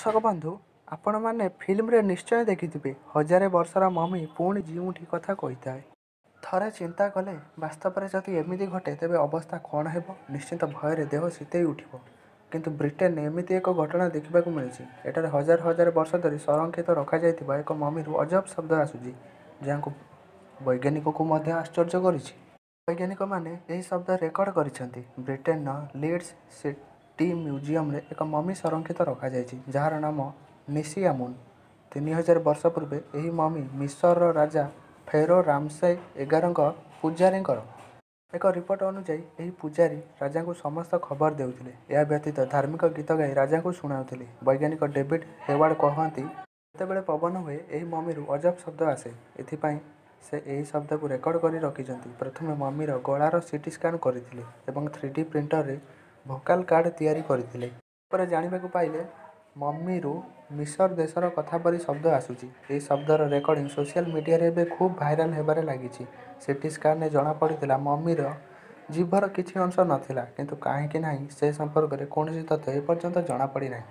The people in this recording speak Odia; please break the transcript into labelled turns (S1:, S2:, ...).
S1: ଦର୍ଶକ ବନ୍ଧୁ, ଆପଣମାନେ ଫିଲ୍ମରେ ନିଶ୍ଚୟ ଦେଖିଥିବେ ହଜାରେ ବର୍ଷର ମମି ପୁଣି ଜୀଇଁଉଠି କଥା କହିଥାଏ। ଥରେ ଚିନ୍ତା କଲେ ବାସ୍ତବରେ ଯଦି ଏମିତି ଘଟେ ତେବେ ଅବସ୍ଥା କ'ଣ ହେବ? ନିଶ୍ଚିତ ଭୟରେ ଦେହ ଶୀତେଇ ଉଠିବ। କିନ୍ତୁ ବ୍ରିଟେନରେ ଏମିତି ଏକ ଘଟଣା ଦେଖିବାକୁ ମିଳିଛି। ଏଠାରେ ହଜାର ହଜାର ବର୍ଷ ଧରି ସଂରକ୍ଷିତ ରଖାଯାଇଥିବା ଏକ ମମିରୁ ଅଜବ ଶବ୍ଦ ଆସୁଛି, ଯାହାକୁ ବୈଜ୍ଞାନିକଙ୍କୁ ମଧ୍ୟ ଆଶ୍ଚର୍ଯ୍ୟ କରିଛି। ବୈଜ୍ଞାନିକମାନେ ଏହି ଶବ୍ଦ ରେକର୍ଡ କରିଛନ୍ତି। ବ୍ରିଟେନର ଲିଡ୍ସ ସିଟି ମ୍ୟୁଜିୟମରେ ଏକ ମମି ସଂରକ୍ଷିତ ରଖାଯାଇଛି, ଯାହାର ନାମ ନେସିୟାମୁନ। 3000 ବର୍ଷ ପୂର୍ବେ ଏହି ମମି ମିଶରର ରାଜା ଫେରୋ ରାମସେ 11ଙ୍କ ପୂଜାରୀଙ୍କର। ଏକ ରିପୋର୍ଟ ଅନୁଯାୟୀ, ଏହି ପୂଜାରୀ ରାଜାଙ୍କୁ ସମସ୍ତ ଖବର ଦେଉଥିଲେ। ଏହା ବ୍ୟତୀତ ଧାର୍ମିକ ଗୀତ ଗାଇ ରାଜାଙ୍କୁ ଶୁଣାଉଥିଲେ। ବୈଜ୍ଞାନିକ ଡେଭିଡ୍ ହେୱାର୍ଡ କହନ୍ତି, ଯେତେବେଳେ ପବନ ହୁଏ, ଏହି ମମିରୁ ଅଜବ ଶବ୍ଦ ଆସେ। ଏଥିପାଇଁ ସେ ଏହି ଶବ୍ଦକୁ ରେକର୍ଡ କରି ରଖିଛନ୍ତି। ପ୍ରଥମେ ମମିର ଗଳାର ସିଟି ସ୍କାନ କରିଥିଲେ ଏବଂ ଥ୍ରୀଡି ପ୍ରିଣ୍ଟରରେ ଭୋକାଲ କାର୍ଡ ତିଆରି କରିଥିଲେ। ପରେ ଜାଣିବାକୁ ପାଇଲେ ମମିରୁ ମିଶର ଦେଶର କଥା ପରି ଶବ୍ଦ ଆସୁଛି। ଏହି ଶବ୍ଦର ରେକର୍ଡିଂ ସୋସିଆଲ ମିଡିଆରେ ଏବେ ଖୁବ୍ ଭାଇରାଲ ହେବାରେ ଲାଗିଛି। ସିଟି ସ୍କାନରେ ଜଣାପଡ଼ିଥିଲା ମମିର ଜିଭର କିଛି ଅଂଶ ନଥିଲା। କିନ୍ତୁ କାହିଁକି ନାହିଁ ସେ ସମ୍ପର୍କରେ କୌଣସି ତଥ୍ୟ ଏପର୍ଯ୍ୟନ୍ତ ଜଣାପଡ଼ିନାହିଁ।